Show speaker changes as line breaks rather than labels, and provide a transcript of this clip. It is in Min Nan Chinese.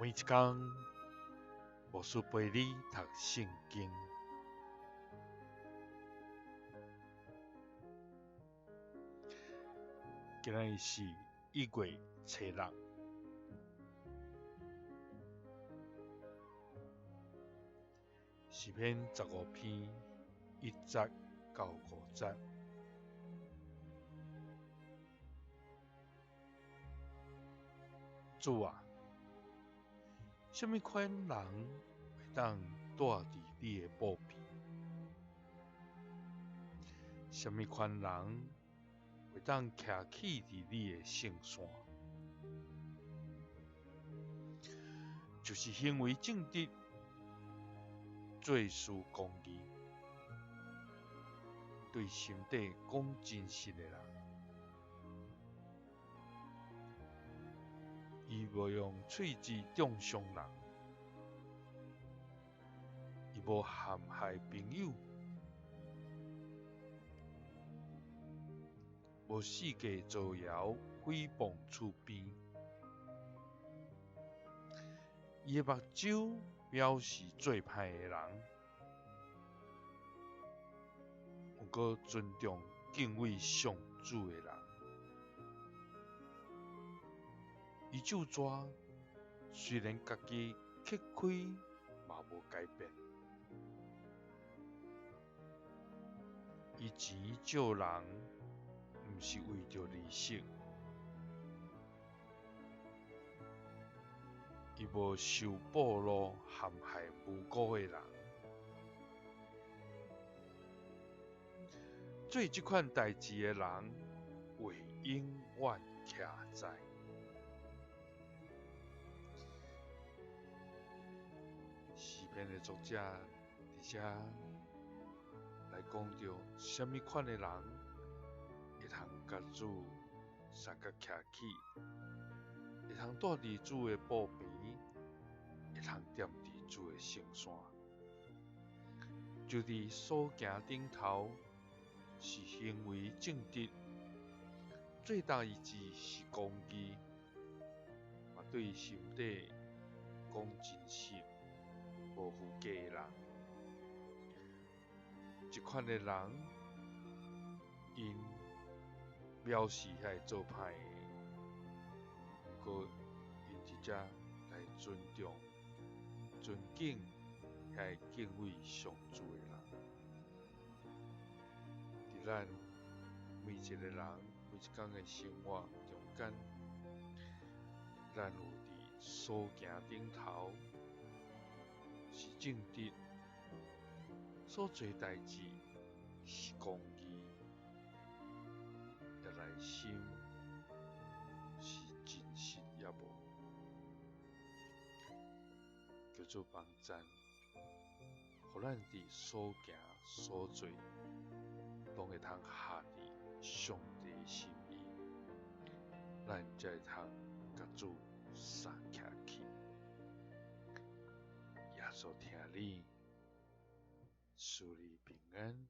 每一工，牧師陪你讀聖經。今仔日是1月初6，詩篇15篇1節到5節。主啊，啥物款人會當蹛佇你的寶邊？啥物款人會當徛起佇你的聖山？就是行為正直、做事公義、對心底講真實的人。伊無用喙舌中傷人，伊無陷害朋友，無四界造謠誹謗厝邊。伊的目睭藐視做歹的人，毋過尊重敬畏上主的人。伊咒詛雖然家己揭開，嘛無改變。伊錢借人，毋是為著利息。伊無受賄賂陷害無辜的人。做這款代誌的人，會永遠徛在。詩篇的作者佇遮來講著，啥物款的人會通共主相佮徛起，會通蹛佇主的寶邊，會通踮佇主的聖山，就佇所行頂頭是行為正直，做代誌是公義，嘛對心底講真實，無虛假的人，這款的人，𪜶藐視遐个做歹的，毋過𪜶佇遮來尊重、尊敬遐个敬畏上主的人。佇咱每一个人、每一工的生活中間，咱有佇所行頂頭是正直，所做代誌是公義，也內心是真實抑無？求主幫贊，予咱佇所行所做，攏會通合佇上帝心意，咱才會通共主相徛起。耶穌疼你，賜你平安。